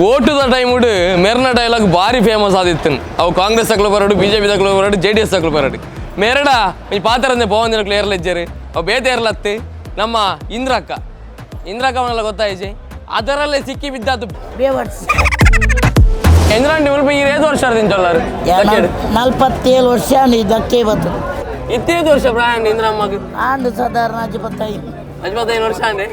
ಓಟುದ ಟೈಮುಡು ಮೆರ್ನ dialogue ಭಾರಿ famous ಆದಿತ್ತು. ಅವು Congress ತಕ್ಲು ಬರಡು, ಬಿಜೆಪಿ ತಕ್ಲು ಬರಡು, ಜೆಡಿಎಸ್ ತಕ್ಲು ಬರಡು. ಮೇರಡ ಈ ಪಾತ್ರಂದೆ ಪೋವಂದಿನ ಕ್ಲಿಯರ್ ಲೆಜ್ಜರು ಅವು ಬೇತೆ ಇರ್ಲತ್ತು. ನಮ್ಮ ಇಂದ್ರಕ್ಕ, ಇಂದ್ರಕ್ಕ ಅವನೆಲ್ಲ ಗೊತ್ತಾಯ್ತು, ಅದರಲ್ಲೇ ಸಿಕ್ಕಿ ಬಿದ್ದದ್ದು. ಬೇವರ್ಸ್. ಇಂದ್ರಾಂಟಿ ಮುಲ್ಪ ಈ ಏದು ವರ್ಷ ತಿಂಚೊಲ್ಲಾರು? 47 ವರ್ಷ ಇದಕ್ಕೆ ಬರ್ತದೆ. ಇತ್ತೈದು ವರ್ಷ ಪ್ರಾಯ ಇಂದ್ರಮ್ಮಗ್? ಆಂಡು ಸಾಧಾರಣ 55. 55 ವರ್ಷ ಅಂಡೆ.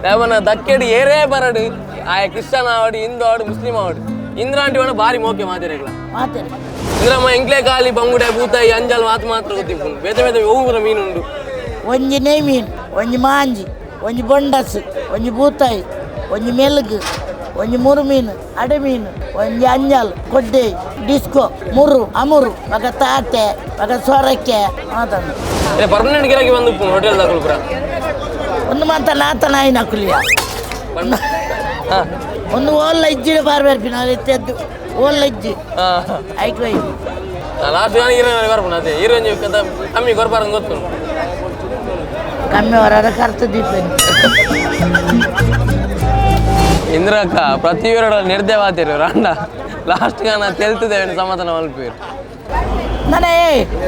ದೇವನ ದಕ್ಕೆಡು ಏರೇ ಬರಡು, ಆಯ ಕ್ರಿಶ್ಚಿಯನ್ ಆವಡು, ಹಿಂದೂ ಆವಡು, ಮುಸ್ಲಿಂ ಆವಡು, ಇಂದ್ರಾಂಟಿ ವಣ ಭಾರಿ ಮೋಕೆ ಮಾತಿರಗ್ಲ. ಮಾತೇನೆ. ಇಂದ್ರಮ್ಮ, ಎಂಕ್ಲೆ ಖಾಲಿ ಬಂಗುಡೆ, ಬೂತಾಯಿ, ಅಂಜಲ್ ಮಾತು ಮಾತ್ರ ಗೊತ್ತಿಪ್ಪುಂಡು. ಬೇತೆ ಬೇತೆ ಒವ್ವು ಮೀನು ಉಂಡು? ಒಂಜಿ ನೆಯ್ಮೀನು, ಒಂಜಿ ಮಾಂಜಿ, ಒಂಜಿ ಬೊಂಡಸ್, ಒಂಜಿ ಬೂತಾಯಿ, ಒಂಜಿ ಮೆಲುಗು, ಒಂಜಿ ಮುರು ಮೀನು, ಅಡೆ ಮೀನು, ಒಂಜಿ ಅಂಜಲ್, ಕೊಡ್ಡೆ, ಡಿಸ್ಕೋ, ಮುರು, ಅಮುರು, ಬಕ ತಾಟೆ, ಬಕ ಸೊರಕೆ ಮಾತಂದು. ಪರ್ಮನೆಂಟ್ ಗಿರಾಕಿ ಬಂದು ಹೋಟೆಲ್ ದಾಕುಲು ಪುರ. ಒಂದು ಮಾತ ನಾತ ನಾಯಿ ನಕುಲಿಯ. ಹಾ. ಒಂದು ಓಲ್ಲ ಇಜ್ಜಿಡ ಬಾರ್ಬೇರ್ಪಿನ ಎದ್ದು ಓಲ್ಲ ಇಜ್ಜಿ. ಹಾ. ಐಕ್ ವೈ. ಲಾಸ್ಟ್ ನಾನು ಹೀರೋಯಿನ್ ಬರ್ಪುಣ, ಅದೇ ಹೀರೋಯಿನ್ ಕಥ ಕಮ್ಮಿ ಕೊರ್ಪಾರಂದು ಗೊತ್ತು. ಕಮ್ಮಿ ಹೊರ ಕರ್ತು ದೀಪ. ಇಂದ್ರಕ್ಕ, ಪ್ರತಿಯೊರಡ ನಿರ್ದೇವಾತಿರು ರಾಂಡ ಲಾಸ್ಟ್ ಗಾನ ತೆಲ್ತದೇವನ ಸಮಾಧಾನ ಮಲ್ಪೀರು. ನಾನೇ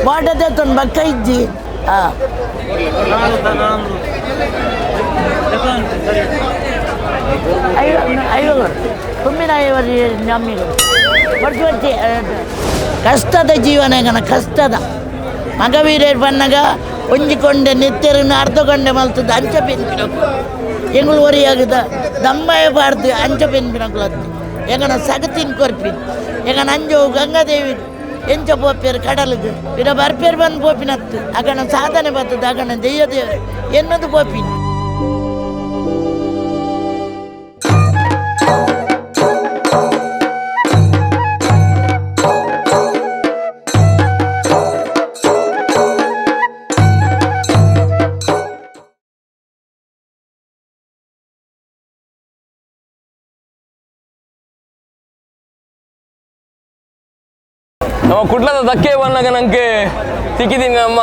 ಬಾಟದೆ ತೊಂದು ಬಕ್ಕ ಇಜ್ಜಿ. ಹಾಂ, ಐವ ಐವ ತುಂಬಿನ ಐವರು ನಮ್ಮಿಗಳು ವರ್ಷ ವರ್ಷ. ಕಷ್ಟದ ಜೀವನ ಗಣ ಕಷ್ಟದ ಮಗವೀರರ್ ಬನ್ನಗ ಒಂಜಿಕೊಂಡೆ ನೆತ್ತೆರನ್ನು ಅರ್ಧಗೊಂಡೆ ಮಲ್ತದ ಅಂಚ ಪೆನ್ಪಿನಕು ಎಂಗುಳು ಒರಿಯಾಗದ ದಮ್ಮಯ ಬಾರ್ದು ಅಂಚ ಪೆನ್ಪಿನಕುಲತ್ತು. ಎಂಗನ ಸಗತಿನ್ ಕೊರ್ಪಿನ್ ಎಂಗನ ಅಂಜೋ ಗಂಗಾದೇವಿ ಎಂಚ ಪೋಪೇರು ಕಡಲಿಗೆ ಪಿರ ಬರ್ಪೇರು ಬಂದು ಪೋಪಿನತ್ತು. ಅಗಣ ಸಾಧನೆ ಬರ್ತದೆ, ಅಗಣ ದೆಯ್ಯ ದೇವರು ಎನ್ನದು ಪೋಪಿನ್. ನಮ್ಮ ಕುಡ್ಲದ ದಕ್ಕೆ ಬಂದಾಗ ನಂಗೆ ಸಿಕ್ಕಿದ್ದೀನಿ ನಮ್ಮ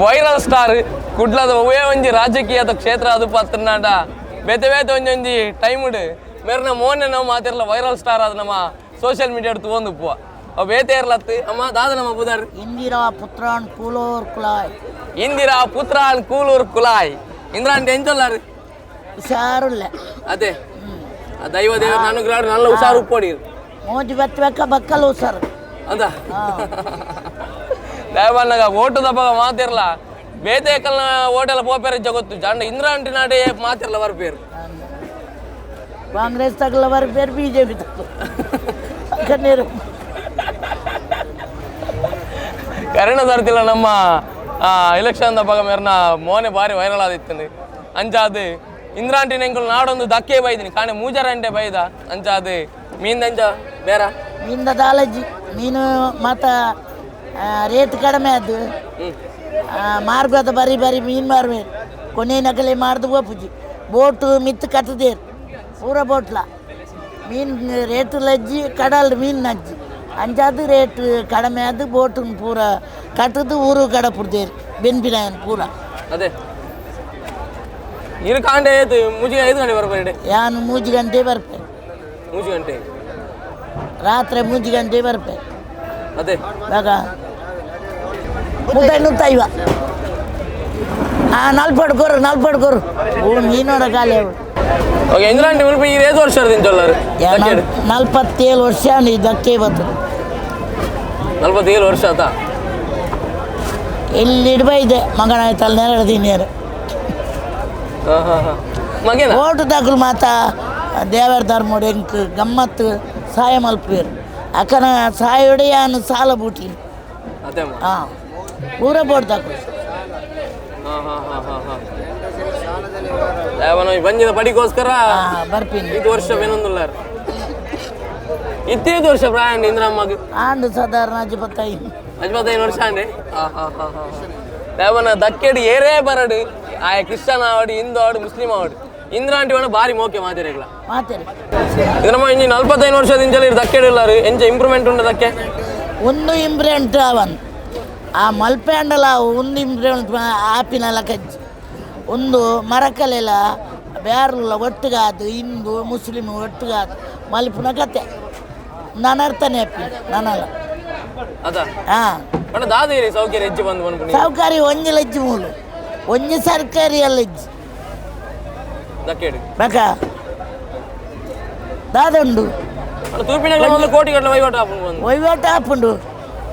ವೈರಲ್ ಸ್ಟಾರ್. ಕುಡ್ಲದ ಒವ್ವೇ ಒಂಜಿ ರಾಜಕೀಯದ ಕ್ಷೇತ್ರ ಅದು ಪತ್ರನಾಟ ಬೇತೆ ಬೇತೆ ಒಂಜೊಂಜಿ ಟೈಮ್ಡ್ ಮೇರ್ನ ಮೋನೆ ನಾವು ಮಾತಿರಲ್ಲ ವೈರಲ್ ಸ್ಟಾರ್ ಅದು ನಮ್ಮ ಸೋಷಿಯಲ್ ಮೀಡಿಯಾ ತೂವೊಂದು ಉಪ್ಪುವ. ಅವು ಬೇತೆ ಇರ್ಲತ್ತು. ಅಮ್ಮ, ದಾದ ನಮ್ಮ ಬುದಾರ್? ಇಂದಿರಾ ಪುತ್ರಾನ್ ಕೂಲೋರ್ ಕುಲಾಯ್. ಇಂದಿರಾ ಪುತ್ರಾನ್ ಕೂಲೂರ್ ಕುಲಾಯ್. ಇಂದಿರಾ ಅಂತ ಎಂಚೊಲ್ಲಾರು? ಹುಷಾರುಲ್ಲ. ಅದೇ ಆ ದೈವ ದೇವರ ಅನುಗ್ರಹ, ನಲ್ಲ ಹುಷಾರು ಉಪ್ಪೋಡಿ. ಮೋಜಿ ಬತ್ತಬೇಕ ಬಕ್ಕಲು ಹುಷಾರು. ಅಂತ ದೇವಣ್ಣಗ ಓಟು ದಬ್ಬಗ ಮಾತಿರ್ಲ ಬೇತೆ ಕಲ್ನ ಓಟೆಲ್ಲ ಪೋಪೇರ ಜಗತ್ತು ಜಂಡ ಇಂದ್ರಾಂಟಿ ನಾಡೆ ಮಾತಿರ್ಲ ಬರ್ಪೇರು. ಕಾಂಗ್ರೆಸ್ ತಗಲ ಬರ್ಬೇರು, ಬಿಜೆಪಿ ತಗಲ ಕಣ್ಣೀರು. ಕರೆಣ ಸರ್ತಿಲ್ಲ ನಮ್ಮ ಎಲೆಕ್ಷನ್ ದಬ್ಬಗ ಮೇರ್ನ ಮೋನೆ ಭಾರಿ ವೈರಲ್ ಆದಿತ್ತು. ಅಂಚಾದ ಇಂದ್ರಾಂಟಿ ನೆಂಕುಲು ನಾಡೊಂದು ದಕ್ಕೆ ಬೈದಿನಿ ಕಾಣೆ ಮೂಜಾರಂಟೆ ಬೈದ. ಅಂಚಾದ ಮೀನ್ದಂಚ ಬೇರ? ಮೀನ್ದ ದಾಲಜಿ ಮೀನು ಮಾತ ರೇಟ್ ಕಡಿಮೆ ಅದು. ಮಾರ್ಗದ ಬರಿ ಬರಿ ಮೀನು ಮಾರ್ಬೇರು. ಕೊನೆ ನಕಲೆ ಮಾರ್ದು ಪೋಪುಜಿ ಬೋಟು ಮಿತ್ತು ಕಟ್ಟದೇರು ಪೂರ ಬೋಟ್ಲ. ಮೀನು ರೇಟು ಲಜ್ಜಿ, ಕಡಲ್ ಮೀನು ನಜ್ಜಿ. ಅಂಚಾದು ರೇಟ್ ಕಡಿಮೆ ಅದು. ಬೋಟುನ್ ಪೂರ ಕಟ್ಟದು ಊರು ಕಡಪುಡ್ದೇರು ಬೆನ್ಪಿನಾಯನ್ ಪೂರ. ಅದೇ ಇರು ಕಾಂಡೆ ಏತು ಮುಜಿ 5 ಗಂಟೆ ಬರ್ಬೇಡಿ? ಯಾನು 3 ಗಂಟೆ ಬರ್ಪೆ. 3 ಗಂಟೆ? ರಾತ್ರಿ 3 ಗಂಟೆ ಬರ್ಪೆ. ಅದೇ. ಇವಾಗ ಮುದ್ದೈ ನೂತೈವ. ಹಾಂ, ನಲ್ಪಡು ಕೊರು, ನಲ್ಪಡು ಕೊರು. ಓ ಮೀನೋಡ ಖಾಲಿ ಅವು. ಓಕೆ, ಇಂದ್ರಾಂಟಿ ಮುಲ್ಪ ಈ ಏದು ವರ್ಷ ತಿಂಚೊಲ್ಲಾರು? 47 ವರ್ಷ ಇದಕ್ಕೆ ಬರ್ತದೆ. 47 ವರ್ಷ ಆತ. ಇಲ್ಲಿ ಇಡ್ಬೈದೆ ಮಗನ ಆಯ್ತಲ್ಲ ನೆರಳು ತಿನ್ನಿಯರು. ಹಾ ಹಾ ಹಾ ಮಗೇನ. ಓಟು ತಗುಲು ಮಾತ ದೇವರ ಧರ್ಮೋಡು ಎಂಕ್ ಗಮ್ಮತ್ತು ಸಹಾಯ ಮಲ್ಪೇರು. ಅಕ್ಕನ ಸಹಾಯೋಡೆಯಾನು ಸಾಲ ಬೂಟಿನಿ. ಅದೇ ಅಮ್ಮ. ಹಾಂ, ಪೂರ ಬೋಟ್ ತಗುಲು. ಹಾ ಹಾ ಹಾ ಹಾ ಹಾ ದೇವನ ಬಂಜಿದ ಪಡಿಗೋಸ್ಕರ. ಹಾಂ, ಬರ್ಪಿನಿ. ಇದು ವರ್ಷ ಬೇನೊಂದುಲ್ಲಾರ ಇತ್ತೈದು ವರ್ಷ ಪ್ರಾಯ ಇಂದ್ರಮ್ಮಗ್? ಆಂಡು ಸಾಧಾರಣ 55. 55 ವರ್ಷ ಅಂಡೆ. ಹಾ ಹಾ ಹಾ ಹಾ ದೇವನ ದಕ್ಕೆಡು ಏರೇ ಬರಡು, ಆಯ ಕ್ರಿಶ್ಚಿಯನ್ ಆವಡು, ಹಿಂದೂ ಆವಡು, ಮುಸ್ಲಿಂ ಆವಡು, ಇಂದ್ರಾಂಟಿ ವಣ ಭಾರಿ ಮೋಕೆ ಮಾತಿರಗ್ಲ. ಮಾತೇರಿ. ಇಂದ್ರಮ್ಮ, ಇಂಜಿ 45 ವರ್ಷದ ಇಂಚಲ ದಕ್ಕೆಡು ಇಲ್ಲಾರು, ಎಂಚ ಇಂಪ್ರೂವ್ಮೆಂಟ್ ಉಂಟು ದಕ್ಕೆ? ಒಂದು ಇಂಪ್ರೂವ್ಮೆಂಟ್ ಅವನ್ ಆ ಮಲ್ಪೆ ಅಂಡಲ ಒಂದು ಇಂಪ್ರೂವ್ಮೆಂಟ್ ಆಪಿನಲ್ಲ ಕಜ್ಜಿ. ಒಂದು ಮರಕಲೆಲ್ಲ ಬೇರ್ಲ ಒಟ್ಟುಗಾದು ಹಿಂದೂ ಮುಸ್ಲಿಮ್ ಒಟ್ಟುಗಾದು ಮಲ್ಪುನ ಕತೆ ನಾನು ಅರ್ಥನೇ ಅಪ್ಪಿ ನಾನಲ್ಲ. ಅದ. ಹಾಂ. ಪಂಡ ದಾದೇರಿ ಸೌಕರ್ಯ ಹೆಜ್ಜೆ ಬಂದು ಬಂದ್ಬಿಡಿ. ಸಾಹುಕಾರಿ ಒಂಜಿ ಲಜ್ಜಿ ಮೂಲು ಒಂಜಿ ಸರ್ಕಾರಿ ಅಲ್ಲಜ್ಜಿ. ದಕ್ಕೇಡು. ಬಕ ದಾದುಂಡು. ಪಂಡ ತೂಪಿನ ಒಂದು ಕೋಟಿ ಗಟ್ಟಲೆ ವಹಿವಾಟು ಆಪುಂಡು ಬಂದು. ವಹಿವಾಟ ಆಪುಂಡು,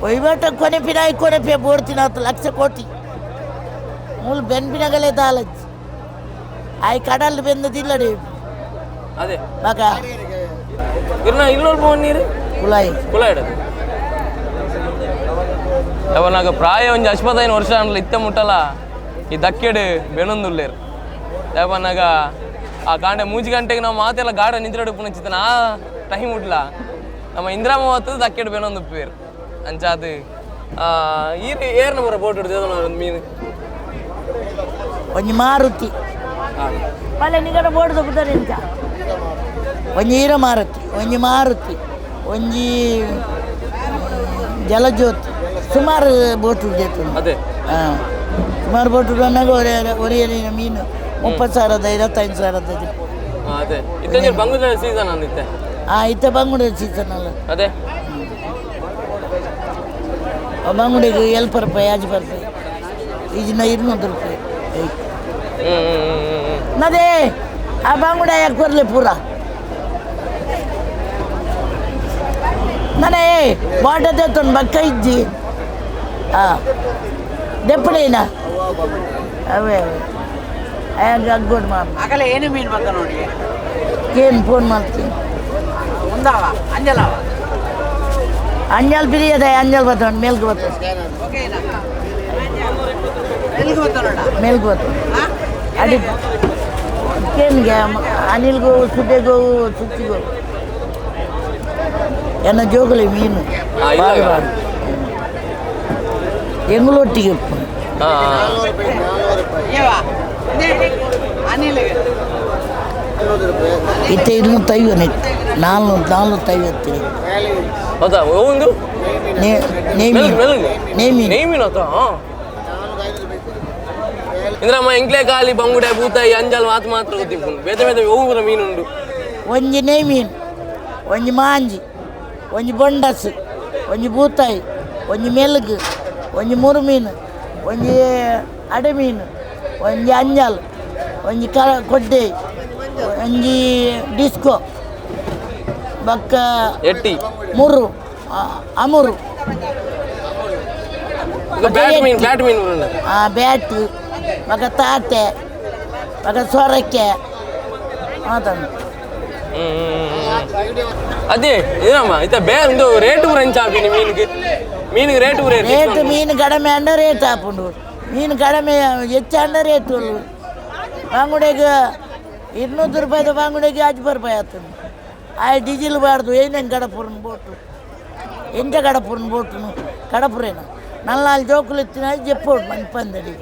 ವಹಿವಾಟ ಕೊನೆಪಿನ ಕೊನೆಪೆ ಬೋಡ್ತಿನ ಲಕ್ಷ ಕೋಟಿ ಮೂಲು ಬೆನ್ಪಿನಗಲೇ ದಾಲಜ್ಜಿ ಆಯ್ ಕಡಲ್ ಬೆಂದದಿಲ್ಲಡಿ. ಅದೇ. ಬಕ. ಇರ್ನ ಇಲ್ಲೊಲ್ಪ ನೀರು. ಕುಲಾಯಿ. ಕುಲ ಇಡದು ಅವನಾಗ ಪ್ರಾಯ ಒಂಜಿ 55 ವರ್ಷ ಅನ್ಲ ಇತ್ತೆ ಮುಟ್ಟಲ ಈ ದಕ್ಕೆಡು ಬೆನೊಂದುಲ್ಲೇರು. ದೇವನಾಗ ಆ ಕಾಂಡೆ 3 ಗಂಟೆಗೆ ನಾವು ಮಾತೆಲ್ಲ ಗಾಡ ನಿಂತಿರಡು ಪುನಚಿತನ ಆ ಟೈಮ್ ಉಡ್ಲ ನಮ್ಮ ಇಂದಿರಾಮ ಹೊತ್ತದು ದಕ್ಕೆಡು ಬೆನೊಂದು ಉಪ್ಪೇರು ಅಂಚಾದು ಈ ಏರ್ ನಂಬರ್ ಬೋಟ್ ಹಿಡಿದು ಮೀನು. ಒಂಜಿ ಮಾರುತಿ ಪಲ್ಲೆ ನಿಗಡ ಬೋರ್ಡ್ ತಗೊತಾರೆ ಇಂಚ ಒಂಜಿ ಹೀರ ಮಾರುತಿ, ಒಂಜಿ ಮಾರುತಿ, ಒಂಜಿ ಜಲಜ್ಯೋತಿ, ಸುಮಾರು ಬೋಟ್ ಉಂಟು. ಅದೇ. ಹಾಂ, ಸುಮಾರು ಬೋಟ್ ಅನ್ನಗ ಒರೆ ಒರಿಯ ಮೀನು 30,000ದ 25,000ದ. ಅದೇ, ಇತ್ತಂಜಿ ಬಂಗುದ ಸೀಸನ್ ಅಂದಿತ್ತೆ. ಹಾಂ, ಇತ್ತ ಬಂಗುಡೆ ಸೀಸನ್ ಅಲ್ಲ. ಅದೇ. ಬಂಗುಡೆಗೆ ಎಲ್ಪ ರೂಪಾಯಿ ಆಜ್ ರೂಪಾಯಿ ಈಜಿನ 200 ರೂಪಾಯಿ. ಹ್ಮ್ ಹ್ಮ್ ಹ್ಮ್ ಹ್ಮ್ ಹ್ಮ್. ನದೇ ಆ ಬಂಗುಡೆ ಯಾಕೆ ಕೊರ್ಲಿ ಪೂರ ನಾನೇ ಬಾಟ ತೇತೊಂಡು ಬಕ್ಕ ಇಜ್ಜಿ. ಹಾಂ, ದೆಪ್ಪಡೇನ ಅವೇ ಅವೇ ಆಗ ಅಗ್ಗೋಡು ಮಾಡ. ಆಗಲೇ ಏನು ಮೀನು ಬಂತ ನೋಡಿ. ಏನು ಫೋನ್ ಮಾಡ್ತೀನಿ. ಒಂದಾವ ಅಂಜಲಾವ? ಅಂಜಲ್ ಬಿರಿಯದ ಅಂಜಲ್ ಬರ್ತದೆ, ಮೇಲ್ಗೆ ಬರ್ತದೆ. ಓಕೆನಾ? ಎಲ್ಲಿಗೆ ಬಂತ ನೋಡ. ಮೇಲ್ಗೆ ಬರ್ತದೆ. ಅಡಿ ಕೇನ್ಗೆ ಅನಿಲ್ಗೋ ಸುಡ್ಡೆಗೋ ಸುಚ್ಚಿಗೋ ಎನ್ನ ಜೋಗಲಿ ಮೀನು. ಇಲ್ಲ. ಬಾರಿ ಬಾರಿ ಎಂಗಳೊಟ್ಟಿಗೆ ಉಪ್ಪು. ಹಾ. ಏವಾ ಅನಿಲ್ಗೆ. ಇತ್ತೆ 250 ಇತ್ತು, 400 450. ಹೌದಾ? ಒಂದು ನೇಮೀನು. ಮೆಲ್ಗ್ ಮೆಲ್ಗ್. ನೇಮೀನು. ನೇಮೀನು ಅತ್ತ. ಇಂದ್ರಮ್ಮ ಎಂಕ್ಲೆ ಖಾಲಿ ಬಂಗುಡೆ ಬೂತಾಯಿ ಅಂಜಲ್ ಮಾತು ಮಾತ್ರ ಗೊತ್ತಿಪ್ಪುಂಡು. ಬೇತೆ ಬೇತೆ ಒವ್ವು ಮೀನುಂಡು? ಒಂಜಿ ನೇಮೀನು, ಒಂಜಿ ಮಾಂಜಿ, ಒಂಜಿ ಬೊಂಡಸ್, ಒಂಜಿ ಬೂತಾಯಿ, ಒಂಜಿ ಮೆಲುಗು, ಒಂಜಿ ಮುರುಮೀನು, ಒಂಜಿ ಅಡೆಮೀನು, ಒಂಜಿ ಅಂಜಲ್, ಒಂಜಿ ಕ ಕೊಡ್ಡೆ, ಒಂಜಿ ಡಿಸ್ಕೋ ಬಕ್ಕ. ಎಟ್ಟಿ. ಮುರು ಅಮುರು. ಬ್ಯಾಟ್ ಮೀನು, ಬ್ಯಾಟ್ ಮೀನು ಉಂಡು. ಬ್ಯಾಟ್ ಬೊಕ ತಾಟೆ ಬೊಕ ಸೊರಕೆ ಮಾತಂದು. ಹ್ಮ್ ಹ್ಮ್ ಹ್ಮ್ ಹ್ಮ್. ಅದೇ ಏನಮ್ಮ ಇತ್ತ ಬೇ ಒಂದು ರೇಟ್ ಪೂರ ಎಂಚ ಆಪಿನಿ ಮೀನಿಗೆ? ಮೀನಿಗೆ ರೇಟ್ ಪೂರ? ರೇಟ್ ಮೀನು ಕಡಿಮೆ ಅಂಡ ರೇಟ್ ಆಪುಂಡು, ಮೀನು ಕಡಿಮೆ ಹೆಚ್ಚಾಂಡ ರೇಟ್ ಉಳ್ಳು. ಬಾಂಗುಡೆಗೆ 200 ರೂಪಾಯಿದ ಬಾಂಗುಡೆಗೆ 5 ರೂಪಾಯಿ ಆಗ್ತದೆ. ಆ ಡೀಸೆಲ್ ಬಾರ್ದು ಏನೇನು ಕಡಪುರನ್ ಬೋಟು ಎಂಚ ಕಡಪುರನ್ ಬೋಟುನು ಕಡಪುರೇನ ನಲ್ನಾಲ್ ಜೋಕುಲು ಇತ್ತಿನ ಜೆಪ್ಪೋಡು ಮನ್ಪಂದಡಿ.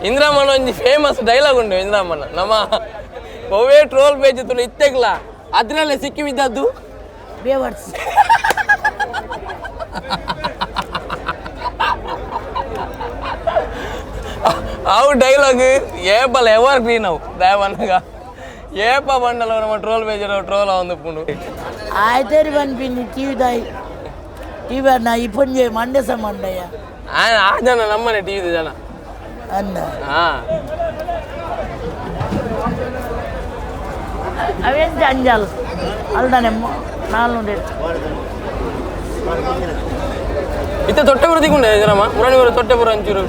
ಇಂದ್ರಮ್ಮನ ಒಂಜಿ ಫೇಮಸ್ ಡೈಲಾಗ್ ಉಂಟು ಇಂದ್ರಮ್ಮನ. ನಮ್ಮ ಒವ್ವೇ ಟ್ರೋಲ್ ಪೇಜ್ ತುಳು ಇತ್ತೆಗ್ಲ ಅದ್ರಲ್ಲೇ ಸಿಕ್ಕಿ ಬಿದ್ದದ್ದು. ಬೇವರ್ಸ್. ಅವು ಡೈಲಾಗ್ ಏಪಲ ಎವರ್ ಗ್ರೀನ್ ಅವು. ದಯವನ್ನಗ ಏಪ ಬಂಡಲ ನಮ್ಮ troll page troll ಅವಂದು. ಆಯ್ತೇರಿ ಪನ್ಪಿನಿ ಟಿವಿ ದಾಯಿ ಟಿವಿ ನಾ ಇಪ್ಪೊಂಜೆ ಮಂಡ್ಯ ಮಂಡಯ್ಯ. ಆ ಆ ಜನ ನಮ್ಮನೆ ಟಿವಿ ಜನ. ಅನ್ನ. ಹಾ. ಅವೆಂಚ ಅಂಜಾಲ್ ಅಲ್ದಾನೆ 400. ಇತ್ತ ತೊಟ್ಟೆಪುರ ದಿಕ್కుంಡೆ ಜನಮ್ಮ ಮುರಾಣಿಪುರ ತೊಟ್ಟೆಪುರ ಅಂಚೂರು.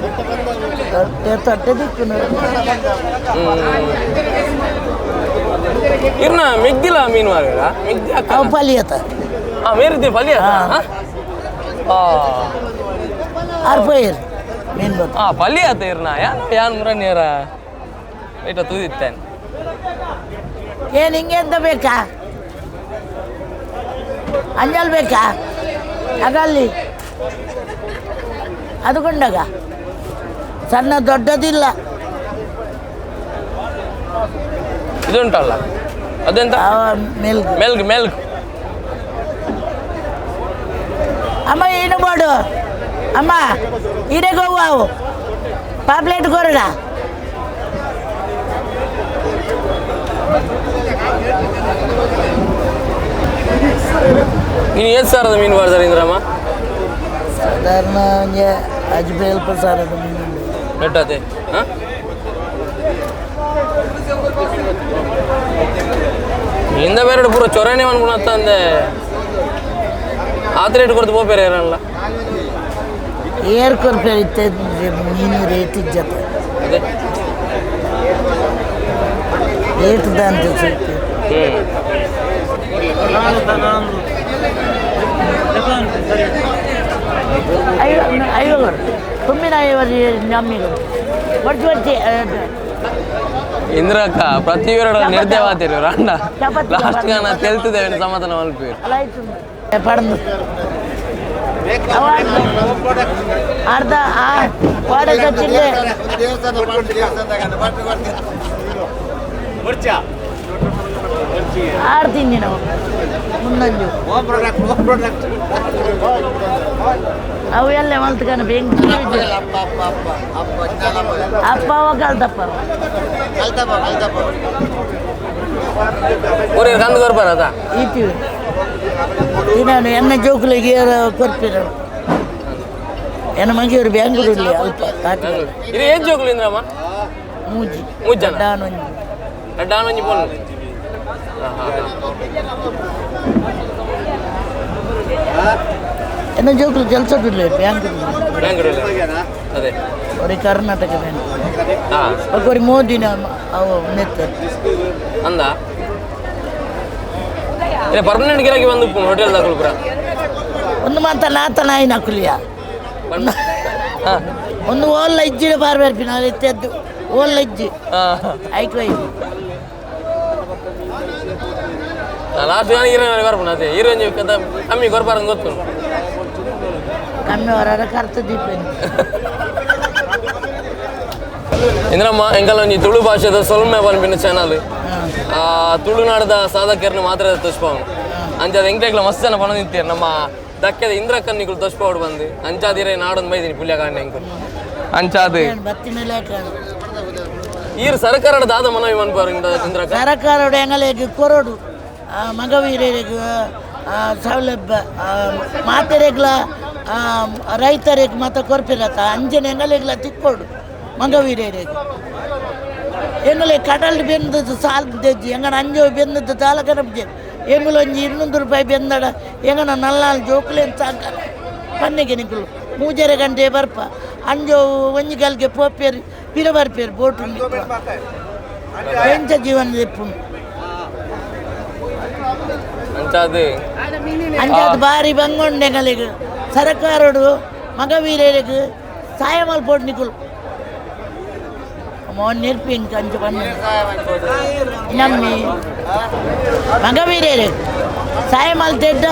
ತೊಟ್ಟೆ ತೊಟ್ಟೆ ದಿಕ್ಕುನು. ಇರ್ನ ಮೆಗ್ದಿಲ ಮೀನು ಮಾರ್ಗಡ ಮೆಗ್ದಿ ಅಕ್ಕ. ಅವು ಪಲಿಯತ. ಹಾ, ಮೇರಿದ್ದೆ ಪಲ್ಯ. ಹಾ. ಹಾ. ಅರ್ಪೈರ್ ಮೀನು ಬತ್ತ. ಹಾ, ಪಲ್ಯ ಆತ ಇರ್ನ ಯಾನ್ ಯಾನ್ ಮುರಾಣಿಯರ ಇಟ್ಟ ತೂದಿತ್ತೇನೆ. ಏನು ಹಿಂಗೆ ಎಂತ ಬೇಕಾ? ಅಂಜಲ್ ಬೇಕಾ? ಆಗಲ್ಲಿ ಅದು ಕೊಂಡಾಗ ಸಣ್ಣ ದೊಡ್ಡದಿಲ್ಲ. ಇದುಂಟಲ್ಲ, ಅದೆಂತ? ಮೆಲ್ಗು. ಮೆಲ್ಗ್ ಮೆಲ್ಗ್. ಅಮ್ಮ ಏನು ಮಾಡು ಅಮ್ಮ ಇರೆಗೋವು ಪಾಪ್ಲೇಟ್ ಕೊರಡ. ನೀನು ಏತ್ ಸಾರದ ಮೀನು ಮಾಡ್ತಾರೆ ಇಂದ್ರಮ್ಮ? ಸಾಧಾರಣ ಒಂಜಿ ಅಜ್ಬೇಲ್ಪ ಸಾರದ ಮೀನು. ನೆಟ್ಟಾತೆ ಹಾಂ ಇಂದ ಬೇರೆ ಪೂರ ಚೊರನೆ ಅನ್ಕೊಂಡ ಅಂದೆ ಆತ ರೇಟ್ ಕೊಡ್ತು ಪೋಪೇರೆ ಇರಲ್ಲ. ಏರ್ ಕೊರ್ಪೇರು ಇತ್ತೆ ಮೀನು ರೇಟ್ ಇಜ್ಜತ್ತ. ಅದೇ. ರೇಟ್ ದಾಂತೆ ಸ್ವಲ್ಪ. ಹ್ಞೂ. ಐವ ಐವ ತುಂಬಿನ ಐವ ನಮ್ಮಿಗೆ ಒಟ್ಟು ಒಟ್ಟಿ. ಇಂದ್ರಕ್ಕ ಪ್ರತಿ ಎರಡು ನಿರ್ದೇವಾತಿರು ರಾಂಡ. ಚಪಾತಿ. ಲಾಸ್ಟ್ ನಾ ತೆಲ್ತಿದ್ದೇವೆ ಸಮಾಧಾನ ಮಲ್ಪೀರು. ಅಲ್ಲ ಆಯ್ತು ಪಡಂದು ಅರ್ಧ ಆ ವಾಡೆ ಕಚ್ಚಿಲ್ಲೆ. ಆರು ತಿಂಡಿ ನಾವು ಮುಂದೊಂದು ಅವು ಎಲ್ಲ ಮಲ್ತ್ಕನ ಬೆಂಕಿ ಅಪ್ಪ ಕಲ್ತಪ್ಪ. ಊರಿಗೆ ಕಂದು ಕೊರ್ಪಾರ ಅದ. ಈತೀವಿ ನಾನು ಎನ್ನ ಜೋಕುಲಿಗೆ ಕೊರ್ಪಿರ ಎನ್ನ ಮಗಿಯವರು ಬ್ಯಾಂಗ್ಳೂರಲ್ಲಿ ಅಲ್ಪ ಕಾಟಿ. ಇದು ಏನ್ ಜೋಕುಲು ಇಂದ್ರಮ್ಮ? ಮೂಜಿ. ಮೂಜಿ ಜನ? ಡಾನೊಂಜಿ. ಡಾನೊಂಜಿ ಪೊಣ್ಣು. ಎನ್ನ ಜೋಕುಲು ಕೆಲಸ ಬ್ಯಾಂಗ್ಳೂರು. ಬ್ಯಾಂಗ್ಳೂರಲ್ಲಿ ಅದೇ. ಒರಿ ಕರ್ನಾಟಕ ಬ್ಯಾಂಕ್. ಹಾಂ. ಒರಿ ಮೋದಿನ ಅವು ನೆತ್ತ. ಅಂದ ಇಲ್ಲ ಪರ್ಮನೆಂಟ್ ಗಿರಾಕಿ ಬಂದು ಹೋಟೆಲ್ ದಾಕುಲು ಪೂರ. ಒಂದು ಮಾತ ನಾತ ನಾಯಿ ನಕುಲಿಯ. ಹಾಂ. ಒಂದು ಓಲ್ಲ ಇಜ್ಜಿಡ ಬಾರ್ ಬರ್ಪಿನ ಇತ್ತೆದ್ದು ಓಲ್ಲ ಇಜ್ಜಿ. ಹಾಂ. ಐಕು ಐದು. ಲಾಸ್ಟ್ ನಾನು ಹೀರೋಯಿನ್ ಬರ್ಪುಣ ಅದೇ ಹೀರೋಯಿನ್ ಕದ ಕಮ್ಮಿ ಕೊರ್ಪಾರಂದು ಗೊತ್ತು. ಕಮ್ಮಿ ಹೊರ ಕರ್ತ ದೀಪ. ಇಂದ್ರಮ್ಮ ಎಂಕಲ್ ಒಂಜಿ ತುಳು ಭಾಷೆದ ಸೊಲ್ಮೆ ಪನ್ಪಿನ ಚಾನಲ್ ತುಳುನಾಡದ ಸಾಧಕರನ್ನು ಮಾತ್ರ ತೋಚ್ಪಾವನು ಅಂಚಾದ ಎಂಕ್ಲೆಗ್ಲ ಮಸ್ತ್ ಜನ ಪಣ ನಿಂತೀರ್ ನಮ್ಮ ದಕ್ಕೆದ ಇಂದ್ರಕ್ಕನ್ ನಿಕುಲು ತೋಚ್ಪಾವಡು ಬಂದು ಅಂಚಾದಿರೆ ನಾಡೊಂದು ಬೈದಿನಿ ಪುಲ್ಯ ಕಾಂಡೆ ಎಂಕುಲು ಅಂಚಾದ. ಬತ್ತಿನ ಲೇಖ. ಈರ್ ಸರ್ಕಾರದ ದಾದ ಮನವಿ ಮನ್ಪಾರು ಇಂದ್ರಕ್ಕ? ಸರಕಾರದ ಎಂಗಲೆಗ್ ಕೊರಡು ಮಗವೀರರಿಗೆ ಸೌಲಭ್ಯ ಮಾತೆರೆಗ್ಲ ರೈತರಿಗೆ ಮತ ಕೊರ್ಪಿರತ್ತ ಅಂಜನೆ ಎಂಗಲೆಗ್ಲ ತಿಕ್ಕೋಡು ಮಗವೀರರಿಗೆ ಎಂಗಲೆ ಕಡಲ್ ಬೆಂದದ್ದು ಸಾಲ್ ದೆಜ್ಜಿ ಎಂಗನ ಅಂಜೋ ಬೆಂದದ್ದು ತಾಲ ಕನಪ್ಜೆ ಎಂಗುಲೊಂಜಿ 200 ರೂಪಾಯಿ ಬೆಂದಡ ಎಂಗನ ನಲ್ನಾಲ್ ಜೋಕುಲೇನ್ ಸಾಕನ ಪನ್ನೆಗೆ ನಿಕುಲು ಮೂಜರೆ ಗಂಟೆ ಬರ್ಪ ಅಂಜೋ ಒಂಜಿ ಗಲ್ಗೆ ಪೋಪೇರು ಪಿರ ಬರ್ಪೇರು ಬೋಟು ಎಂಚ ಜೀವನ ದೆಪ್ಪುಂಡು. ಅಂಚಾದ. ಅಂಚಾದ ಬಾರಿ ಬಂಗೊಂಡೆಗಳಿಗೆ ಸರಕಾರಡು ಮಗವೀರರಿಗೆ ಸಾಯ ಮಲ್ಪೊಡು ನಿಕುಲು ಮೋನ್ ನೆರ್ಪಿ ಇಂಕ ಅಂಚ ಬನ್ನ ನಮ್ಮಿ ಮಗವೀರರು ಸಾಯ ಮಲ್ತೆಡ್ಡ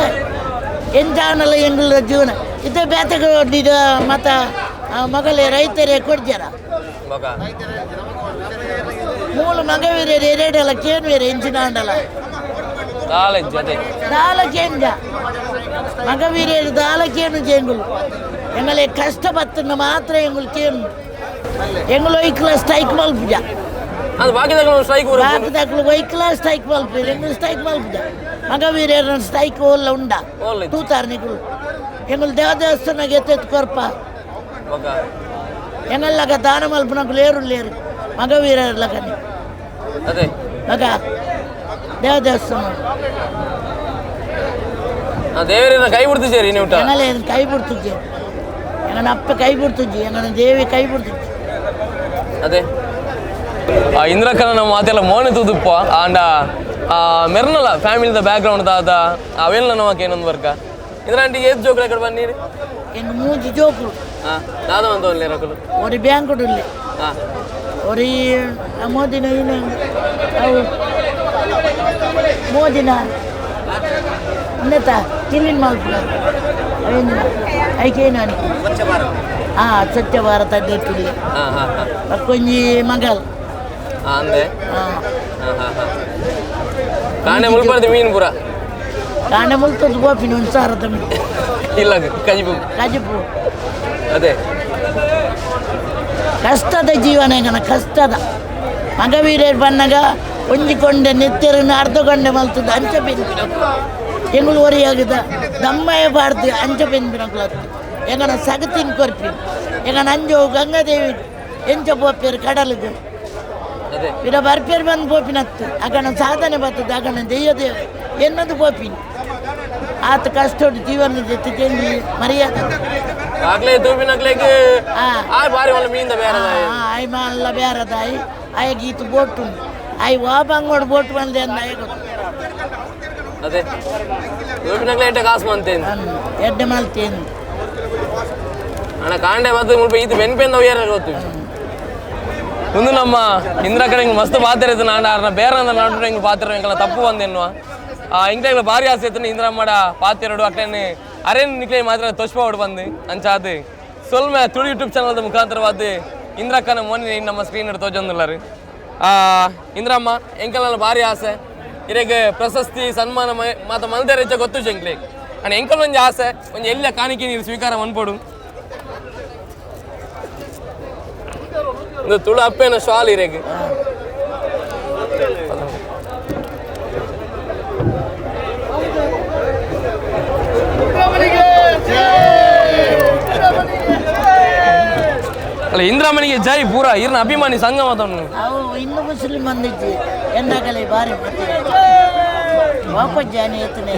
ಎಂಚಾನಲ ಎಂಗುಲ ಜೀವನ ಇತ್ತೆ ಬೇತೆಗೆ ಇದು ಮತ ಮಗಲೇ ರೈತರೇ ಕೊಡ್ಜಾರ. ಬೊಕ ಮೂಲು ಮಗವೀರರು ಎರಡೆಲ್ಲ ಕೇನ್ವೇರು ಎಂಚಿನಾಂಡಲ. ಕಾಲೇಜ್ ಅದೇ. ದಾಲ ಕೇಂದ್ರ ಮಗವೀರರು ದಾಲ ಕೇನು ಜೇಂಗುಲು ಎಂಗಲೆ ಕಷ್ಟ ಬತ್ತನ್ನ ಮಾತ್ರ ಎಂಗುಲು ಕೇನು ಎಂಗುಲು ಒಯ್ಕ್ಲ ಸ್ಟ್ರೈಕ್ ಮಲ್ಪುಜ. ಅದು ಬಾಕಿ ಸ್ಟ್ರೈಕ್. ಬಾಕಿ ದಕ್ಲು ಒಯ್ಕ್ಲ ಸ್ಟ್ರೈಕ್ ಮಲ್ಪು ಎಂಗುಲು ಸ್ಟ್ರೈಕ್ ಮಲ್ಪುಜ ಮಗವೀರರ ಸ್ಟ್ರೈಕ್ ಓಲ್ಲ ಉಂಡ. ಓಲ್ಲ ಇಜ್ಜಿ. ತೂತಾರ್ ನಿಕುಲು ಎಂಗುಲು ದೇವ ದೇವಸ್ಥಾನಗೆ ಎತ್ತೆತ್ತು ಕೊರ್ಪ. ಬೊಕ ಎಂಗಲ್ಲಗ ದಾನ ಮಲ್ಪುನಕುಲು ಏರು ಲೇರು ಮಗವೀರರ್ಲಕನಿ. ಅದೇ. ಮಗ ದೇವ ದೇವಸ್ಥಾನ. ದೇವರಿನ ಕೈ ಬಿಡ್ತು ಸೇರಿ ನೀವು. ಎಂಗಲೆ ಕೈ ಬಿಡ್ತುಜ್ಜಿ ಎಂಗನ ಅಪ್ಪ ಕೈ ಬಿಡ್ತುಜ್ಜಿ ಎಂಗನ ದೇವಿ ಕೈ ಬಿಡ್ತುಜ್ಜಿ. ಅದೇ ಇಂದ್ರಕ್ಕನ ನಮ್ಮ ಮಾತೆಲ್ಲ ಮೋನೆ ತೂದುಪ್ಪ ಆಂಡ ಮೆರ್ನಲ ಫ್ಯಾಮಿಲಿದ ಬ್ಯಾಕ್ಗ್ರೌಂಡ್ ದಾದ ಅವೆಲ್ಲ ನಮಕ್ ಏನೊಂದು ವರ್ಗ ಇಂದ್ರ ಆಂಟಿ ಏತ್ ಜೋಕುಲು ಎಕಡೆ ಬನ್ನೀರು? ಎಂಗ್ ಮೂಜಿ ಜೋಕುಲು. ಹಾಂ ದಾದ ಅಂತ ಒಲ್ಲೆ ರಕುಲು? ಒರಿ ಬ್ಯಾಂಕ್ ಉಲ್ಲೆ. ಹಾಂ. ಒರಿ ಮೋದಿನ ಇನ್ನು ಅವು ಮೋದಿನ ಉಂದೆತ ಕಿಲ್ಲಿನ ಮಲ್ಪುನ ಅವೇಂದಿನ ಐಕೇನು ಹಾಂ ಸ್ವಚ್ಛ ಭಾರತ ಅಡ್ಡೆಟ್ಟುಲ್ಲೆ. ಹಾಂ ಹಾಂ ಹಾಂ. ಬಕ್ಕೊಂಜಿ ಮಗಲ್. ಹಾಂ ಅಂದೆ. ಹಾಂ. ಹಾಂ ಹಾಂ ಹಾಂ ಕಾಣೆ ಮುಲ್ಪರ್ದು ಮೀನು ಪೂರ. ಕಾಂಡೆ ಮುಲ್ತದ್ದು ಗೋಪಿನ ಒಂದು ಸಾರ ತಮ್ಮಿ. ಇಲ್ಲ ಕಜಿಪು. ಕಜಿಪು. ಅದೇ. ಕಷ್ಟದ ಜೀವನ ಎಂಗನ ಕಷ್ಟದ ಮಗವೀರರು ಬನ್ನಗ ಒಂಜಿ ಕೊಂಡೆ ನೆತ್ತೆರನ್ನು ಅರ್ಧ ಕೊಂಡೆ ಮಲ್ತದ್ದು ಅಂಚ ಬೆನ್ಪಿನ. ಎಂಗುಲು ಒರಿಯಾಗದ ದಮ್ಮಯ್ಯ ಬಾರ್ದು ಅಂಚ ಬೆನ್ಪಿನಕ್ಲತ್ತು ಎಂಗನ ಸಗತಿನ ಕೊರ್ಪಿನ ಎಂಗನ ಅಂಜೋ ಗಂಗಾದೇವಿ ಎಂಚ ಪೋಪೇರು ಕಡಲಿಗೆ ಅದೇ ಇಡ ಬರ್ಪೇರು ಬಂದು ಪೋಪಿನತ್ತು ಅಗಣ ಸಾಧನೆ ಬರ್ತದೆ ಅಗಣ ದೆಯ್ಯ ದೇವ ಎನ್ನದು ಪೋಪಿನ ಆತ ಕಷ್ಟೋಡು ಜೀವನ ಜೊತೆ ಮರ್ಯಾದೆ. ಆಗ್ಲೇ ತೂಪಿನಕ್ಲೆಗ್ ಆ. ಆ ಬಾರಿ ಒಳ್ಳೆ ಮೀನ್ದ ಬೇರೆ. ಆಯ್ ಮಲ್ಲ ಬೇರೆದಾಯಿ ಆಯ ಗೀತ ಬೋಟ್ ಉಂಡು ಆಯ್ ವಾಬಂಗೋಡು ಬೋಟ್ ಬಂದೆ ಅಂದ ಆಯ್ ಗೊತ್ತು. ಅದೇ ತೂಪಿನಕ್ಲೆ ಎಡ್ಡೆ ಕಾಸು ಮಂತೇನು. ಎಡ್ಡೆ ಮಲ್ತೇನು. ಅಣ್ಣ ಕಾಂಡೆ ಬತ್ತು ಮುಲ್ಪ ಇದು ಬೆನ್ಪೆಂದ ಉಯ್ಯಾರ ಗೊತ್ತು. ಮುಂದೆ ನಮ್ಮ ಇಂದ್ರ ಕಡೆ ಹಿಂಗ್ ಮಸ್ತ್ ಪಾತ್ರ ಇತ್ತು. ನಾಡ ಆರ್ನ ಬೇರೆ ಅಂದ ನಾಡು ಹಿಂಗ್ ಪಾತ್ರ ಎಂಕಲ ತಪ್ಪು ಬಂದೆನ್ನುವ ಆ ಇಂಕ್ಲೆ ಭಾರಿ ಆಸೆ ಇತ್ತು ಇಂದ್ರಮ್ಮಡ ಪಾತೆರಡು ಅಕ್ಲೇನೆ ಅರೇನ್ ನಿಕ್ಲೆ ಮಾತ್ರ ತೊಶ್ಪಾವಡು ಬಂದು ಅಂಚಾದು ಸೊಲ್ಮೆ ತುಳು ಯೂಟ್ಯೂಬ್ ಚಾನಲ್ದ ಮುಖಾಂತರವಾದ ಇಂದ್ರಕ್ಕನ ಮೊನ್ನೆ ನಮ್ಮ ಸ್ಕ್ರೀನ್ ತೋಜೊಂದುಲ್ಲಾರು. ಆ ಇಂದ್ರಮ್ಮ ಎಂಕಲ ಭಾರಿ ಆಸೆ ಇರೆಗ್ ಪ್ರಶಸ್ತಿ ಸನ್ಮಾನ ಮಾತ ಮಲ್ದೇರೆಚ್ಚ ಗೊತ್ತು ಎಂಕ್ಲೆ. ಅಣ್ಣ ಎಂಕಲ್ ಒಂಜಿ ಆಸೆ ಒಂಜಿ ಎಲ್ಲ ಕಾಣಿಕೆ ನೀರು ಸ್ವೀಕಾರ ಮನ್ಪೊಡು. ಇದು ತುಳು ಅಪ್ಪೇನ ಶಾಲ್ ಇರೆಗ್. ಅಲ್ಲ ಇಂದ್ರಮ್ಮನಿಗೆ ಜೈ ಪೂರ ಇರ್ನ ಅಭಿಮಾನಿ ಸಂಘ ಮಾತನ್ನು. ಅವು ಇನ್ನು ಮುಸ್ಲಿಂ ಬಂದಿದ್ದು ಎನ್ನಾಗಲೇ ಬಾರಿ ವಾಪಸ್ ಜಾನಿ ಎತ್ತನೇ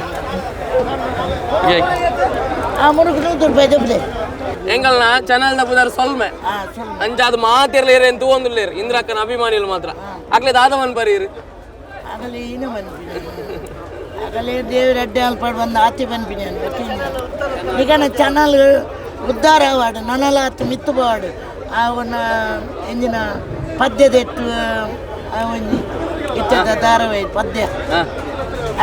ಆ ಮುರುಕು 100 ರೂಪಾಯಿ ದೊಬ್ಬದೆ. ಎಂಕಲ್ನ ಚಾನಲ್ ದ ಪುದರ್ ಸೊಲ್ಮೆ. ಹಾಂ ಸುಮ್ಮನೆ. ಅಂಚಾದ ಮಾತಿರ್ಲೇರು ಅಂತ ಒಂದುಲ್ಲೇರು ಇಂದ್ರಕ್ಕನ ಅಭಿಮಾನಿಗಳು ಮಾತ್ರ ಅಕ್ಲೆ ದಾದವನ್ ಬರೀರು. ಆಗಲೇ ಏನು ಬಂದ್ಪಿನಿ ಆಗಲೇ ದೇವರ ಅಡ್ಡೆ ಅಲ್ಪಾಡು ಬಂದು ಆತಿ ಬಂದ್ಪಿನಿ ಈಗ ಚಾನಲ್ ಉದ್ಧಾರ ಆವಾಡು ನನಲ ಆತು ಮಿತ್ತು ಬಾಡು ಅವನ ಎಂಜಿನ ಪದ್ಯದೆಟ್ಟು ಆ ಒಂಜಿ ಇತ್ತದ ಧಾರಾವಾಹಿ ಪದ್ಯ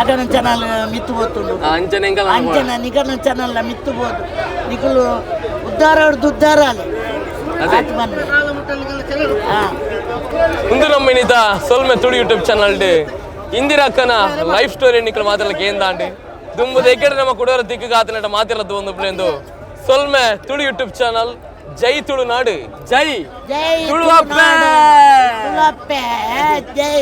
ಅಗನ ಚಾನಲ್ ಮಿತ್ತು ಬೋತುಂಡು. ಅಂಚನೆ ಎಂಕಲ್ನ ಅಂಚನ ನಿಗನ ಚಾನಲ್ ಮಿತ್ತು ಬೋದು ನಿಕಲು ಉದ್ಧಾರ ಅವ್ರದ್ದು ಉದ್ಧಾರ ಅಲ್ಲ ಆತು ಬನ್ನಿ ಹಾಂ. ಮುಂದೆ ನಮ್ಮ ಇನ್ನಿತ ಸೊಲ್ಮೆ ತುಳು ಯೂಟ್ಯೂಬ್ ಚಾನಲ್ ಇಂದಿರಕ್ಕನ ಲೈಫ್ ಸ್ಟೋರಿ ನಿಕ್ಕಲು ಮಾತ್ರ ಕೇಂದಾಂಡಿ ದುಂಬುದ ಎಕ್ಕಡೆ ನಮ್ಮ ಕುಡೋರ ದಿಕ್ಕು ಗಾತನಟ ಮಾತಿರದ್ದು ಒಂದು ಪ್ಲೇಂದು. ಸೊಲ್ಮೆ ತುಳು ಯೂಟ್ಯೂಬ್ ಚಾನಲ್. ಜೈ ತುಳುನಾಡು, ಜೈ ಜೈ ತುಳುವಪ್ಪೆ. ತುಳುವಪ್ಪೆ ಜೈ.